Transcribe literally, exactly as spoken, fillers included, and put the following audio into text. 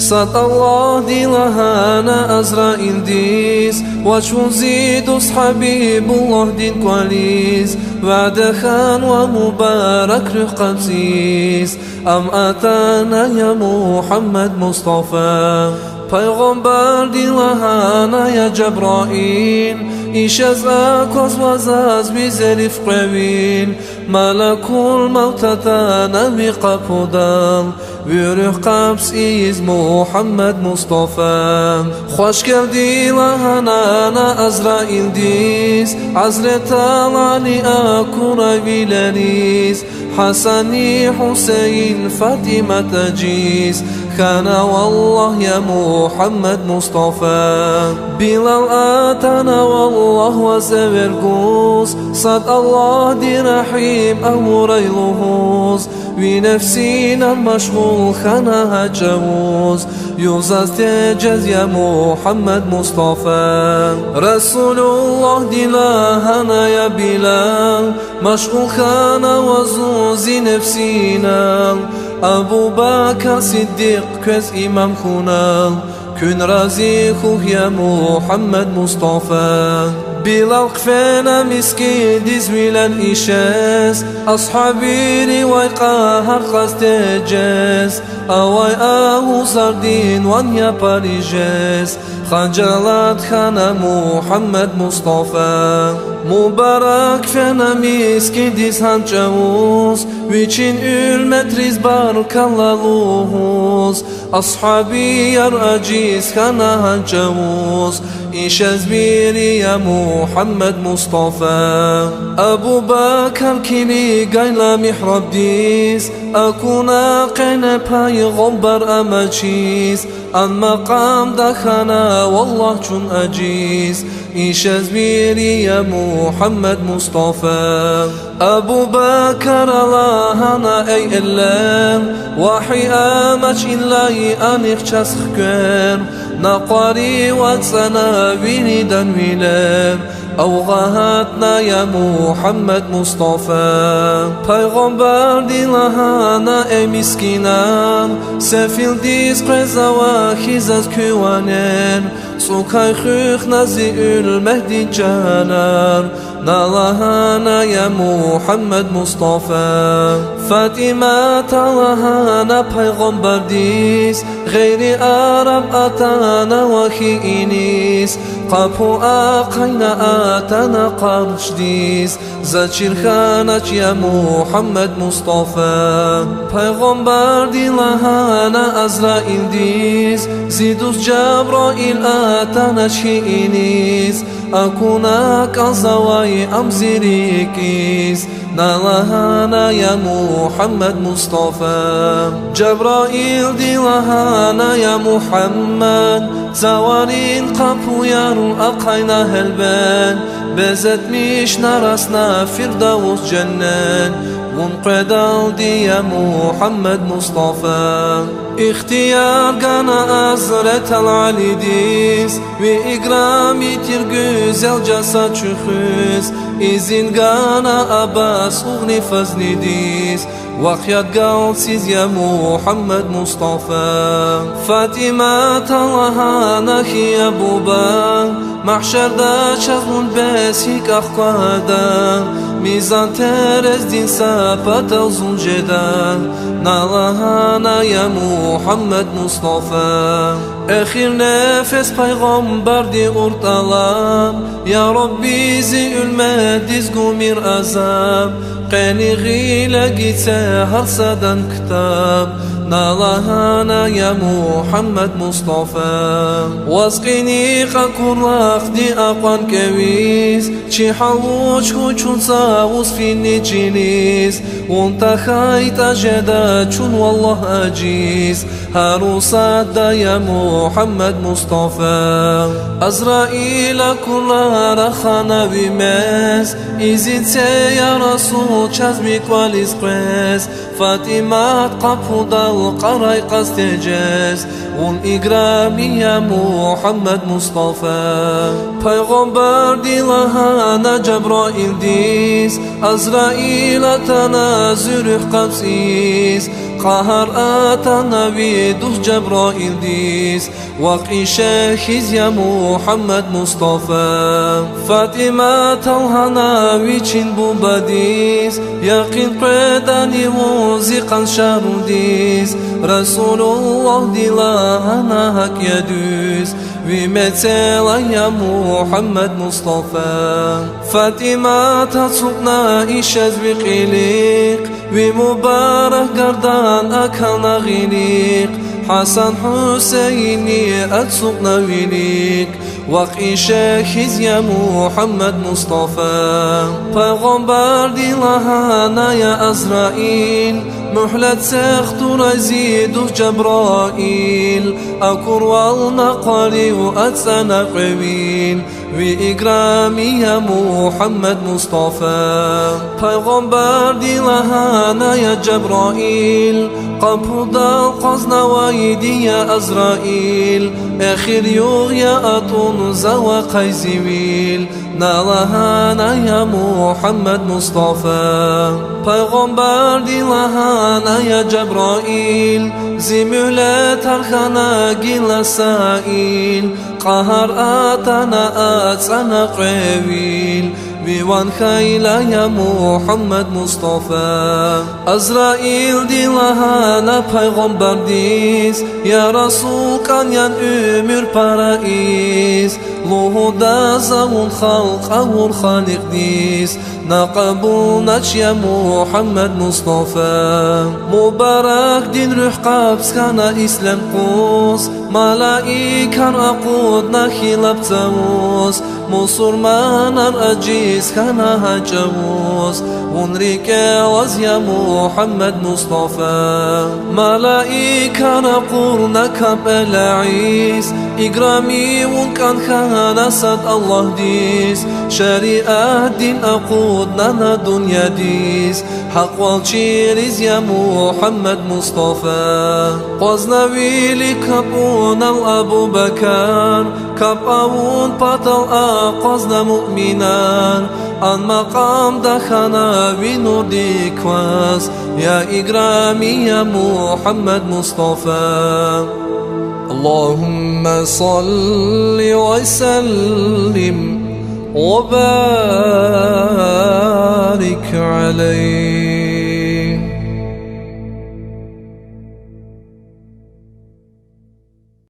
Сад Аллагьди лагьана Азраилдиз: вач вун зи дуст Гьабибуллагьдин кӀвализ, вяде хьанва мубарак руьгь къабз ийиз. Ам атана, я Мугьаммад Мустафа. Пайгъамбарди лагьана: я Жабраил, ишез аквазва заз ви зериф кьве вил. Малакул мавт атана ви къапудал, ви руьгь къабз ийиз, Мугьаммад Мустафа. Хвашгелди лагьана Азраилдиз: гьазреталани акурай вилериз, Гьасанни Гьусейн, Фатимат ажиз, хьанаваллагь, я Мугьаммад Мустафа. Билал атанаваллагь ваз эвер гуз, сад Аллагьди рагьим авурай лугьуз, ви нефсинал машгъул хьана гьа чӀавуз, юзаз тежез, я Мугьаммад Мустафа. Расулуллагьди лагьана: я Билал, машгъул хьанава зун зи нефсинал, Абу Бакр Сиддикь квез имам хьунал, куьн рази хьухь, я Мугьаммад Мустафа. Билал хъфена мискӀиндиз вилел ишез, асгьабийривай къагьар кьаз тежез, авай агьузардин ван япариз жез, хажалат хьана Мугьаммад Мустафа. Мубарак фена мискӀиндиз гьа чӀавуз, вичин уьмметриз баркалла лугьуз, асгьабияр ажиз хьана гьа чӀавуз, ишез вири, я Мугьаммад Мустафа. Абу Бакр килигайла мигьрабдиз, акуна къене пайгъамбар амачиз, а макьамда хьанаваллагь чун ажиз, ишез вири, я Мугьаммад Мустафа. Абу Бакра лагьана: эй эллер, вагьй амач, иллази анихъ чаз хквер, накъвари вацӀана виридан вилер, авгъа гьатна, я Мугьаммад Мустафа. Пайгъамбарди лагьана: эй мискинар, сефилдиз къвезава хьи заз куь ванер, цӀукай хуьх на зи уьлмегьдин чанар, на лагьана, я Мугьаммад Мустафа. Фатимата лагьана пайгъамбардиз: гъейри араб атанава хьи иниз, къапу ахъайна атана къаршидиз, заз чир хьанач, я Мугьаммад Мустафа. Пайгъамбарди лагьана Азраилдиз: зи дуст Жабраил атанач хьи иниз, акуна кӀанзавай ам зи рикӀиз, на лагьана, я Мугьаммад Мустафа. Жабраилди лагьана: я Мугьаммад, цаварин къапуяр ахъайна гьелбет, безетмишна расна Фирдавс женнет, вун къведалди, я Мугьаммад Мустафа. Ихтияр гана Азретал Алидиз, ви играми тир гуьзел жасад чуьхуьз, изин гана Аббас угъни Фазлидиз, вахъ яд галциз, я Мугьаммад Мустафа. Фатимата лагьана хьи: я буба, магьшарда чаз вун бес гьикӀ ахквада, мизан терездин са патал зун жеда, на лагьана, я Мугьаммад Мустафа. Эхир нефес пайгъамбардин уртӀ алаб, я Рабби, зи уьлмедиз гумир азаб, къени гъиле гице гьар садан ктаб, на лагьана, я Мугьаммад Мустафа. Ваз кьиникь акур вахъди акьван кӀевиз, чи гьал вуч хьуй чун цавуз финни чилиз, вун тахьайтӀа жеда чун валлагь ажиз, гьар усада, я Мугьаммад Мустафа. Азраил акурла рахана ви мез, изин це, я Расул, чаз ви кӀвализ къвез, Фатимат къапудал кьарай кьаз тежез, вун играми, я Мугьаммад Мустафа. Пайгъамбарди лагьана Жабраилдиз: Азраил атана зи руьгь къабз ийиз, Кьагьар атана ви дуст Жабраилдиз, вакъи шехьиз я Мугьаммад Мустафа. ФатӀиматал гьана вичин бубадиз, якъин къведани вун зи къаншарудиз, Расулуллагьди лагьана гьакӀ я дуьз, ви мецел ая Мугьаммад Мустафа. ФатӀимат ацукьна ишез ви кьилихъ, ви мубарак гардан акална гъилихъ, Гьасан Гьуьсейнни ацукьна вилик, вакъи шехьиз я Мугьаммад Мустафа. Пайгъамбарди лагьана: я Азраил, муьгьлет сех тура зи дуст Жабраил, акурвал накъварив ацӀана кьве вил, ви играми я Мугьаммад Мустафа. Пайгъамбарди лагьана: я Жабраил, къапудал акъвазнавайди я Азраил, эхир югъ я атӀун завай къвай зи вил, на лагьана я Мугьаммад Мустафа. Пайгъамбарди лагьана: я Жабраил, зи муьгьлетар хьана гила са ил, кьагьар атана ацӀана кьве вил, ви ван хьайила я Мугьаммад Мустафа. Азраилди лагьана пайгъамбардиз: я Расул, кӀан ян уьмуьр пара ийиз, лугьуда за вун халкь авур Халикьдиз, на кьабулнач я Мугьаммад Мустафа. Мубаракдин руьгь къабз хьана ислягьан къуз, малаикар акъудна хьи лап цавуз, мусурманар ажиз хьана гьа чӀавуз, вун рикӀел алаз я Мугьаммад Мустафа. Малаикар акъудна капӀ элаиз, играми вун кӀан хьана сад Аллагьдиз, шариатдин акъудна на дуьньядиз, гьахъвал чириз я Мугьаммад Мустафа. Акъвазна вилик капӀунал Абу Бакар, капӀ авун патал акъвазна муъминар, а макьамда хьана ви нурдик кваз, я играми, я Мугьаммад Мустафа. اللهم صل وسلم وبارك عليه.